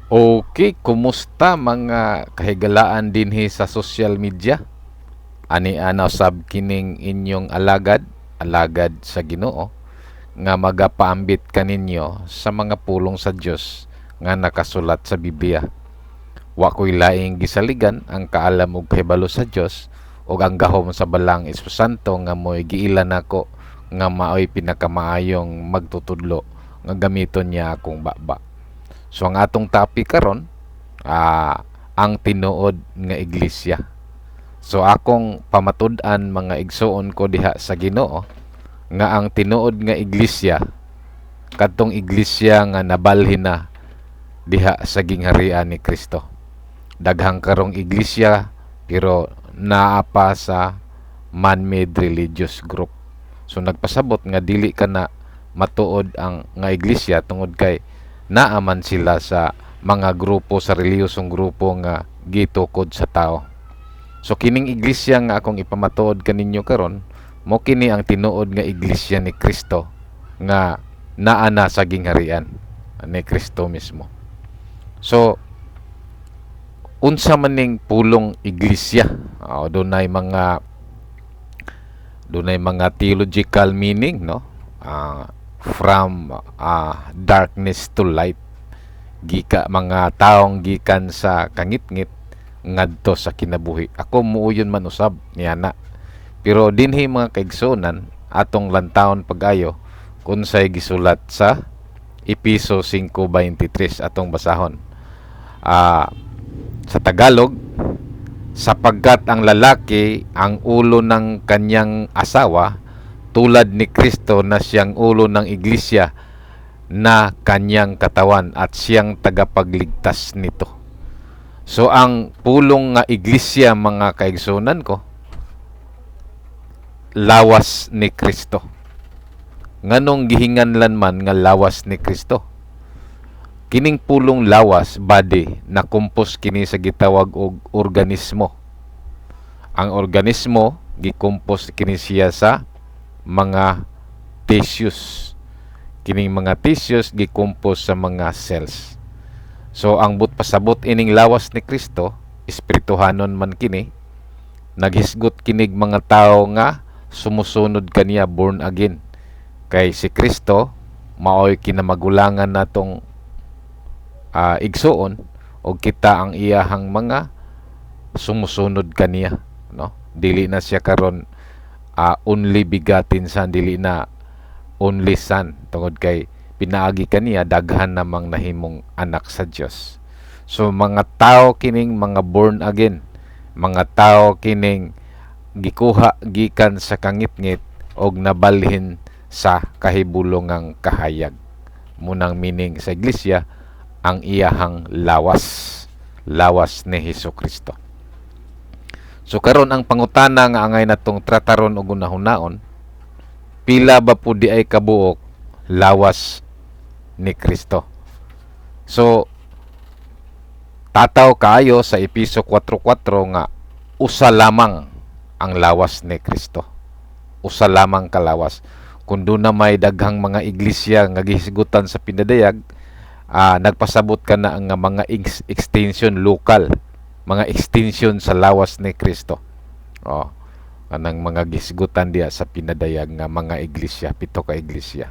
Okay, kumusta mga kahigalaan dinhi sa social media? Ani ana sab kining inyong alagad, alagad sa Ginoo nga magapaambit kaninyo sa mga pulong sa Dios nga nakasulat sa Biblia. Wa ko'y laing gisaligan ang kaalam ug kahibalo sa Dios ug ang gahom sa Balaang Espiritu Santo nga mo'y giila nako nga maoy pinakamaayong magtutudlo nga gamiton niya akong baba. So ang atong topic karon, ang tinuod nga iglesia. So akong pamatud-an, mga igsuon ko diha sa Ginoo, nga ang tinuod nga iglesia kadtong iglesia nga nabalhin na diha sa gingharian ni Kristo. Daghang karong iglesia pero naa pa sa man-made religious group. So nagpasabot nga dili ka na matuod ang nga iglesia tungod kay naa man sila sa mga grupo, sa relihiyosong grupo nga gitukod sa tao. So kining iglesia nga akong ipamatuod kaninyo karon mo kini ang tinuod nga iglesia ni Kristo nga naa na sa gingharian ni Kristo mismo. So unsa man ning pulong iglesia? Oh, dunay mga theological meaning, no? From darkness to light, gika mga taong gikan sa kangitngit ngadto sa kinabuhi. Ako muuyon man usab niana. Pero dinhi, mga kaigsuonan, atong lantawon pag-ayo kunsay gisulat sa Epeso 5:23. Atong basahon. Sa Tagalog, sapagkat ang lalaki ang ulo ng kanyang asawa, tulad ni Kristo na siyang ulo ng iglesia na kanyang katawan at siyang tagapagligtas nito. So ang pulong nga iglesia, mga kaigsunan ko, lawas ni Kristo. Nganong gihinganlan man nga lawas ni Kristo? Kining pulong lawas, body, nakumpos kini sa gitawag og organismo. Ang organismo gikumpos kini siya sa mga tissues. Kining mga tissues gikumpos sa mga cells. So ang but pasabot ining lawas ni Kristo, espirituhanon man kini, naghisgot kinig mga tao nga sumusunod kaniya, born again. Kay si Kristo maoy kinamagulangan natong igsuon og kita ang iyahang mga sumusunod kaniya, no? Dili na siya karon only begotten son, dili na only son tungod kay pinaagi kaniya daghan namang nahimong anak sa Dios. So mga tao kining mga born again, mga tao kining gikuha gikan sa kangitngit og nabalhin sa kahibulongang kahayag. Munang meaning sa iglesia, ang iyahang lawas, lawas ni Hesus Kristo. So karon ang pangutana nga angay natong trataron og hunahunaon, pila ba pud diay kabuok lawas ni Kristo? So tataw kaayo sa Epeso 4:4 nga usa lamang ang lawas ni Kristo. Usa lamang kalawas. Kung doon na may daghang mga iglesia nga gihisgutan sa pinadayag, nagpasabot ka na ang mga extension local, mga extension sa lawas ni Kristo. Oh, kanang mga gisgutan diya sa pinadayag nga mga iglesia, pito ka iglesia.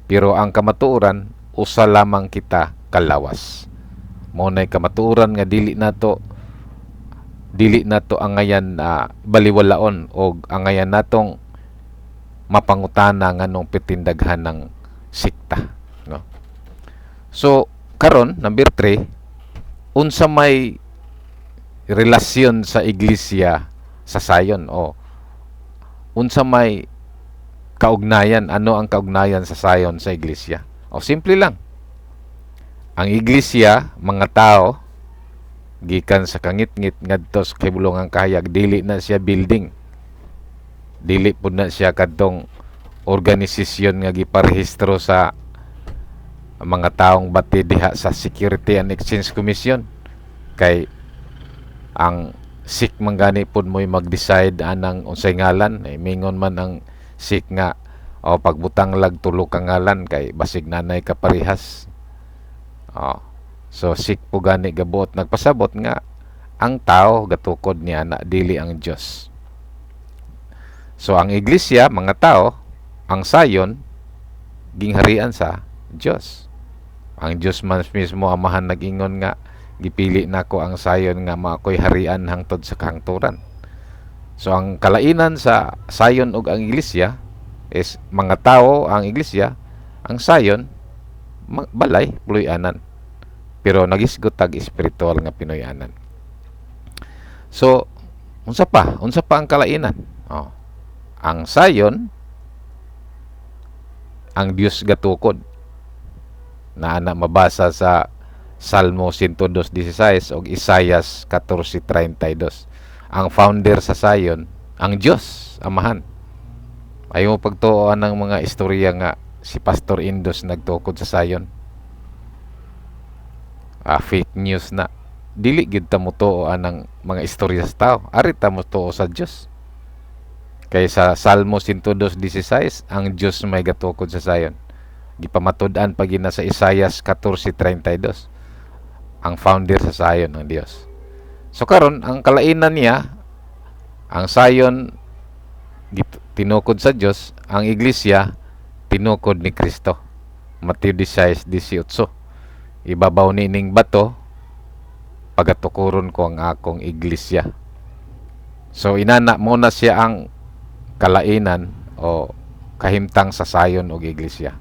Pero ang kamatuoran, usa lamang kita kalawas. Mao nay kamatuoran nga dili nato angayan baliwalaon og angayan natong mapangutana nganong pitindaghan ng sikta, no? So karon, number 3, unsa may relasyon sa iglesia sa sayon o unsa may kaugnayan, ano ang kaugnayan sa sayon sa iglesia? O simple lang, ang iglesia mga tao gikan sa kangitngit ngadto sa kahibulongang kahayag. Dili na siya building, dili pud na siya kadtong organisasyon nga giparehistro sa mga taong bati diha sa Security and Exchange Commission, kay ang SEC man gani pud mo'y mag-decide anang unsay ngalan. Eh, mingon man ang SEC nga o pagbutang lag tulo ka ngalan kay basig nanay kaparehas. Oh. So sikpo gani gabuot nagpasabot nga ang tao gatukod niya na, dili ang Dios. So ang iglesia mga tao, ang sayon gingharian sa Dios. Ang Dios man mismo Amahan nag-ingon nga gipili nako ang sayon nga maakoy harian hangtod sa kahangturan. So ang kalainan sa sayon ug ang iglesia is mga tao ang iglesia, ang sayon balay puloy-anan. Pero nagisgot tag espiritual nga Pinoy-anan. So unsa pa? Unsa pa ang kalainan? Oh. Ang sayon, ang Dios gatukod. Na ana mabasa sa Salmo 102:16 ug Isayas 14:32. Ang founder sa sayon ang Dios Amahan. Ayaw mo pagtuoan ng mga istorya nga si Pastor Indos nagtukod sa sayon. Fake news na. Dili gyud ta motuo anang mga istorya sa tao. Ari ta motuo sa Dios. Kay sa Salmo 102:16, ang Dios may gatukod sa sayon. Gipamatud-an pa gina sa Isayas 14:32. Ang founder sa sayon ang Dios. So karon ang kalainan niya, ang sayon tinukod sa Dios, ang iglesia tinukod ni Kristo. Mateo 16:18. Ibabaw niining bato pagatukuron ko ang akong iglesia. So inana mo na siya ang kalainan o kahimtang sa sayon og iglesia.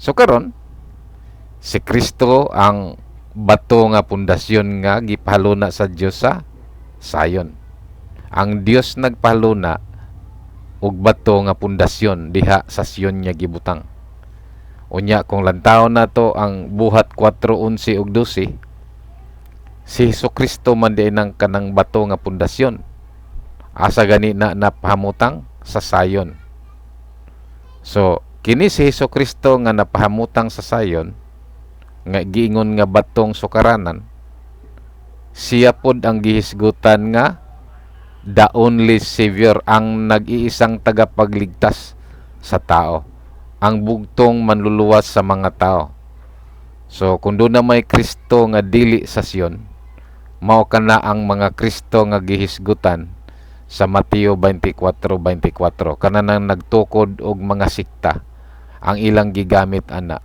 So karon si Kristo ang bato nga pundasyon nga gipahaluna sa Dios sa sayon. Ang Dios nagpahaluna og bato nga pundasyon diha sa Sion niya gibutang. Unya kung lantawon nato ang Buhat 4:11 ug 12, si Hesus Kristo man di nang kanang bato nga pundasyon. Asa gani na napahamutang? Sa sayon. So kini si Hesus Kristo nga napahamutang sa sayon nga giingon nga batong sukaranan, siya pod ang gihisgutan nga the only savior, ang nag-iisang tagapagligtas sa tao, ang bugtong manluluwas sa mga tao. So kung doon na may Kristo nga dili sa Sion, mao kana ang mga Kristo nga gihisgutan sa Mateo 24:24, kana nang nagtukod og mga sikta, ang ilang gigamit ana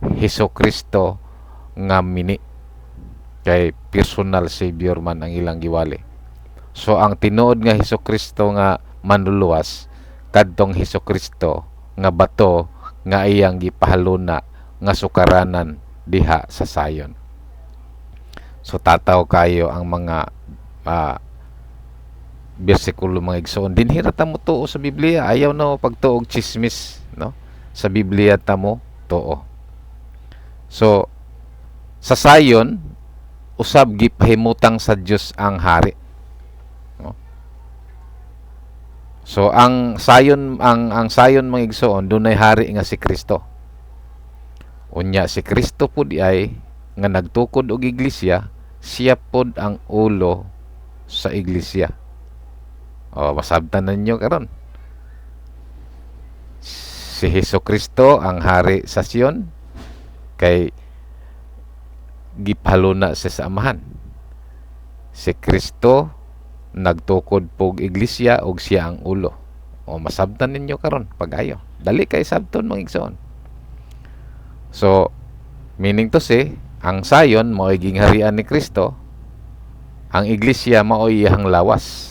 Hesus Kristo nga mini, kay personal savior man ang ilang giwali. So ang tinuod nga Hesus Kristo nga manluluwas, kadtong Hesus Kristo nga bato nga iyang gipahaluna nga sukaranan diha sa sayon. So tataw kayo ang mga bersikulo, mga igsoon. Dinhi ra ta mo tuo sa Biblia. Ayaw na pagtuog chismis, no? Sa Biblia ta mo tuo. So sa sayon usab gipahimutang sa Dios ang hari, no? So ang sayon, mga igsoon, dunay hari nga si Kristo. Unya si Kristo pud ay nga nagtukod og iglesia, siya pod ang ulo sa iglesia. O, masabtan ninyo karon. Si Hesus Kristo ang hari sa Sion kay gipaluna siya sa Amahan. Si Kristo nagtukod pog iglesia og siya ang ulo. O, masabtan ninyo karon pag-ayo. Dali kay sabton, mga igsoon. So meaning to say, ang sayon mao'y gingharian ni Kristo, ang iglesia mao'y iyang lawas.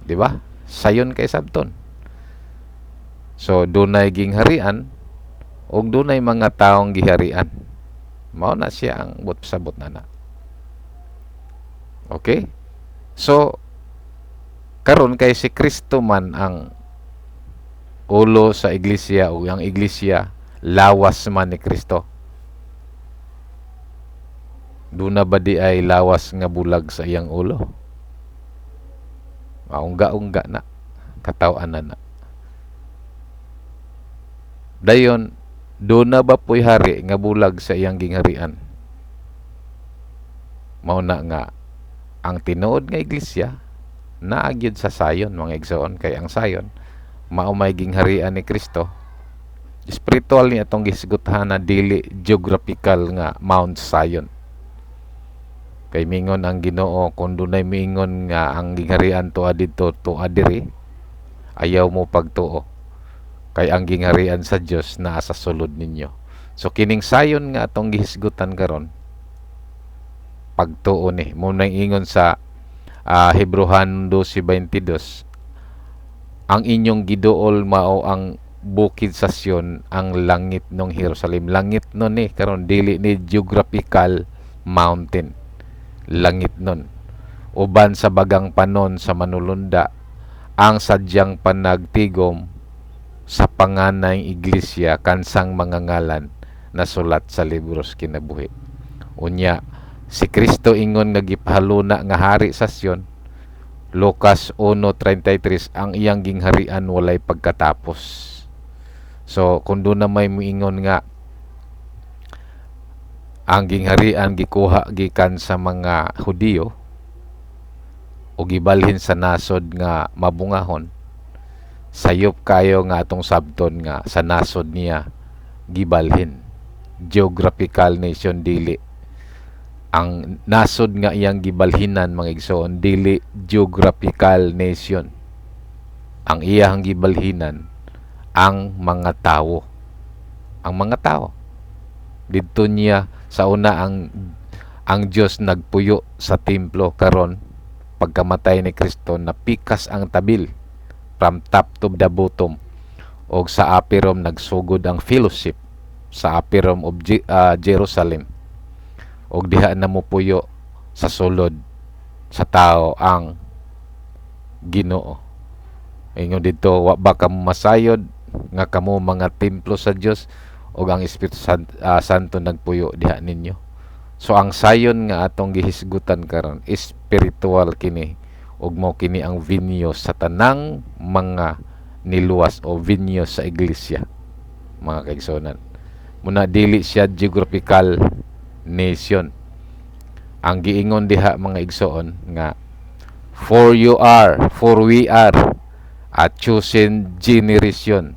Di ba? Sayon kay sabton. So dunay gingharian ug dunay mga taong giharian. Mao na siya ang buot pasabot nana. Okay? So karon kay si Kristo man ang ulo sa iglesia ug ang iglesia lawas man ni Kristo. Duna ba di ay lawas nga bulag sa iyang ulo? Maungga-ungga na kataw-an na na. Dayon, duna ba po'y hari nga bulag sa iyang gingharian? Mao na nga ang tinuod nga iglesia naa gyud sa sayon, mga igsoon, kay ang sayon mao may gingharian ni Kristo. Spiritual ni atong gihisgutan na dili geographical nga Mount Zion. Kay mingon ang Ginoo, kung dunay miingon nga ang gingharian tua didto, tua diri, ayaw mo pagtuo. Kay ang gingharian sa Dios naa sa sulod ninyo. So kining Zion nga atong gihisgutan karon, pagtuo ni mo nang ingon sa Hebrohan 12:22, ang inyong giduol mao ang bukid sa Sion, ang langit ng Jerusalem. Langit nun ni karon, dili ni geographical mountain, langit nun, uban sa bagang panon sa manulunda, ang sadyang panagtigom sa panganay iglesia kansang mga ngalan nasulat sa libros kinabuhi. Unya si Kristo ingon nga gipahaluna nga hari sa Sion, Lucas 1:33, ang iyang gingharian walay pagkatapos. So kung doon na may muingon nga ang gingharian gikuha gikan sa mga Hudiyo o gibalhin sa nasod nga mabungahon, sayop kayo nga atong sabton nga sa nasod niya gibalhin. Geographical nation dili. Ang nasod nga iyang gibalhinan, mga igsoon, dili geographical nation. Ang iyang gibalhinan ang mga tawo. Ang mga tao. Didto niya sa una ang Dios nagpuyo sa templo. Karon pagkamatay ni Kristo, napikas ang tabil from top to the bottom og sa upper room nagsugod ang fellowship, sa upper room of Jerusalem, og diha na mopuyo sa sulod sa tao ang Ginoo. Ingon didto, wa ba kamo masayod nga kamo mga templo sa Dios ug ang Espiritu Santo nagpuyo diha ninyo? So ang sayon nga atong gihisgutan karon, spiritual kini, ug mao kini ang venue sa tanang mga niluwas o venue sa iglesia, mga kaigsuonan. Muna dili siya geographical nation. Ang giingon diha, mga igsoon, nga for we are a chosen generation,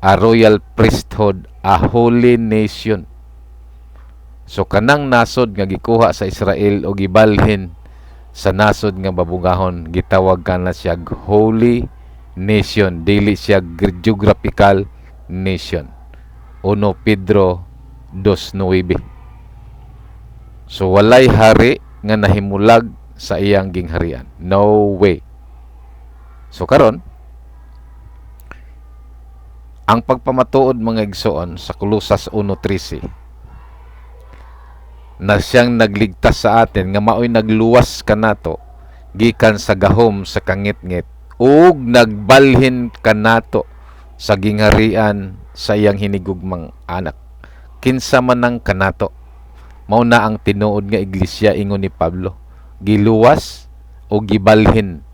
a royal priesthood, a holy nation. So kanang nasod nga gikuha sa Israel o gibalhin sa nasod nga mabungahon, gitawag kana siya holy nation, dili siya geographical nation. 1 Pedro 2:9. So walay hari nga nahimulag sa iyang gingharian. No way. So karon, ang pagpamatuod, mga igsoon, sa Kolosas 1:13 na siyang nagligtas sa atin, nga maoy nagluwas kanato gikan sa gahom sa kangitngit ug nagbalhin kanato sa gingharian sa iyang hinigugmang anak. Kinsa man ang kanato? Mao na ang tinuod nga iglesia, ingon ni Pablo, giluwas o gibalhin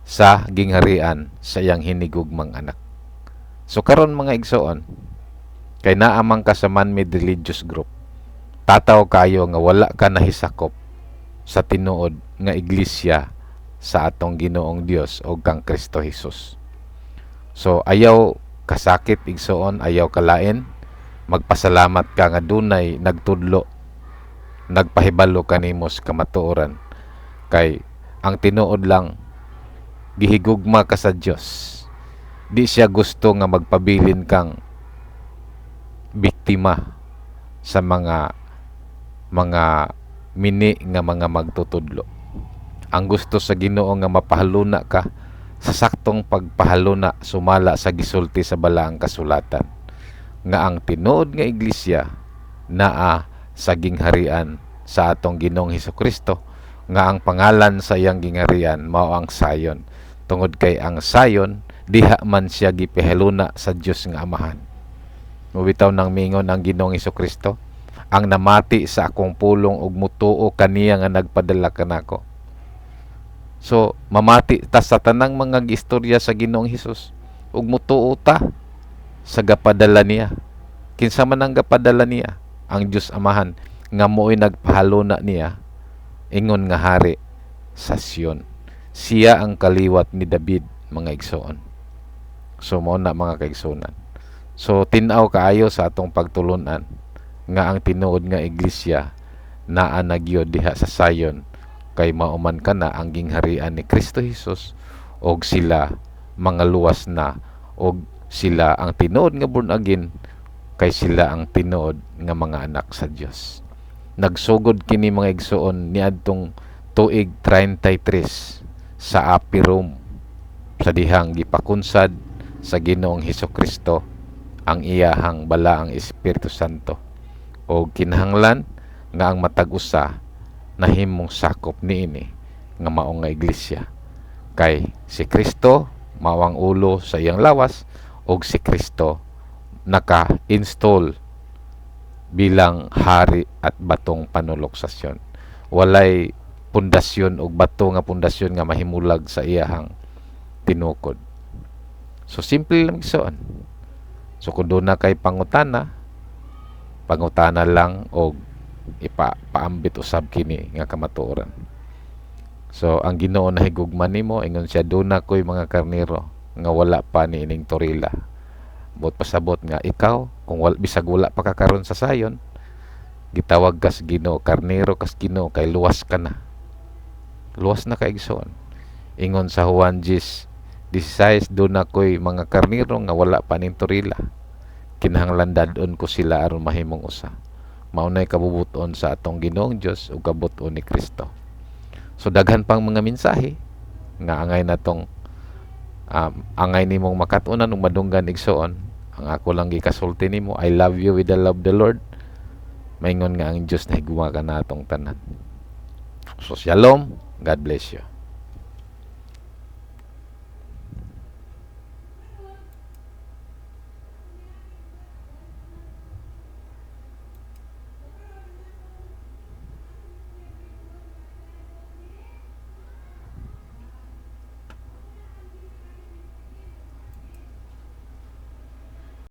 sa gingharian sa iyang hinigugmang anak. So karon, mga igsoon, kay naa man ka sa man-made religious group, tataw kayo nga wala ka nahisakop sa tinuod nga iglesia sa atong Ginoong Dios o kang Kristo Jesus. So ayaw kasakit, igsoon, ayaw kalain, magpasalamat ka nga dunay nagtudlo, nagpahibalo kanimo sa kamatuoran, kay ang tinuod lang, gihigugma ka sa Dios. Di siya gusto nga magpabilin kang biktima sa mga mini nga mga magtutudlo. Ang gusto sa Ginoo nga mapahaluna ka sa saktong pagpahaluna sumala sa gisulti sa balaang kasulatan nga ang tinuod nga iglesia naa sa gingharian sa atong Ginoong Hesukristo, nga ang pangalan sa iyang gingharian mao ang Zion, tungod kay ang Zion, diha man siya gipahaluna sa Dios nga Amahan. Mubitaw nang mingon ang Ginoong Hesukristo, ang namati sa akong pulong ug mutuo kaniya nga nagpadala kanako. So mamati ta sa tanang mga giistorya sa Ginoong Hesus ug mutuo ta sa gapadala niya. Kinsa man ang gapadala niya? Ang Dios Amahan nga mo'y nagpahaluna niya ingon nga hari sa Sion. Siya ang kaliwat ni David, mga igsoon. So mao na, mga kaigsuonan. So tin-aw kaayo sa atong pagtulunan nga ang tinuod nga iglesia naa na gyud diha sa Zion, kay mao man kana ang gingharian ni Kristo Jesus, og sila mga luwas na, og sila ang tinuod nga born again, kay sila ang tinuod nga mga anak sa Dios. Nagsugod kini, mga igsoon, niadtong tuig 33 sa Upper Room, sa dihang gipakunsad sa Ginoong Hesus Kristo ang iyahang Balaang Espiritu Santo, og kinahanglan nga ang matag usa nahimong sakop niini nga mao nga iglesia, kay si Kristo mao ang ulo sa iyang lawas, og si Kristo naka-install bilang hari at batong panulok sa Sion. Walay pundasyon og bato nga pundasyon nga mahimulag sa iyahang tinukod. So simple lang, igsoon. So kung duna kay pangutana, pangutana lang og ipa paambit usab kini nga kamatuoran. So ang Ginoo nahigugma nimo. Ingon siya, "Duna ko'y mga karnero nga wala pa niining torila." Buot pasabot nga ikaw, kung wal, bisag wala pa ka karon sa sayon, gitawag kas Ginoo, karnero kas Ginoo, kay luwas ka na. Luwas na ka, igsoon. Ingon sa Juan 10:16, "Duna ko'y mga karnero nga wala pa ning torila. Kinahanglan dad-on ko sila aron mahimong usa." Mao nay kabubuton sa atong Ginoong Dios ug kabuton ni Kristo. So daghan pang mga mensahe nga angay natong angay nimong makat-unan ug madunggan, igsoon. Ang ako lang gikasulti nimo, I love you with the love of the Lord. Maingon nga ang Dios nahigugma ka natong tanan. So shalom, God bless you.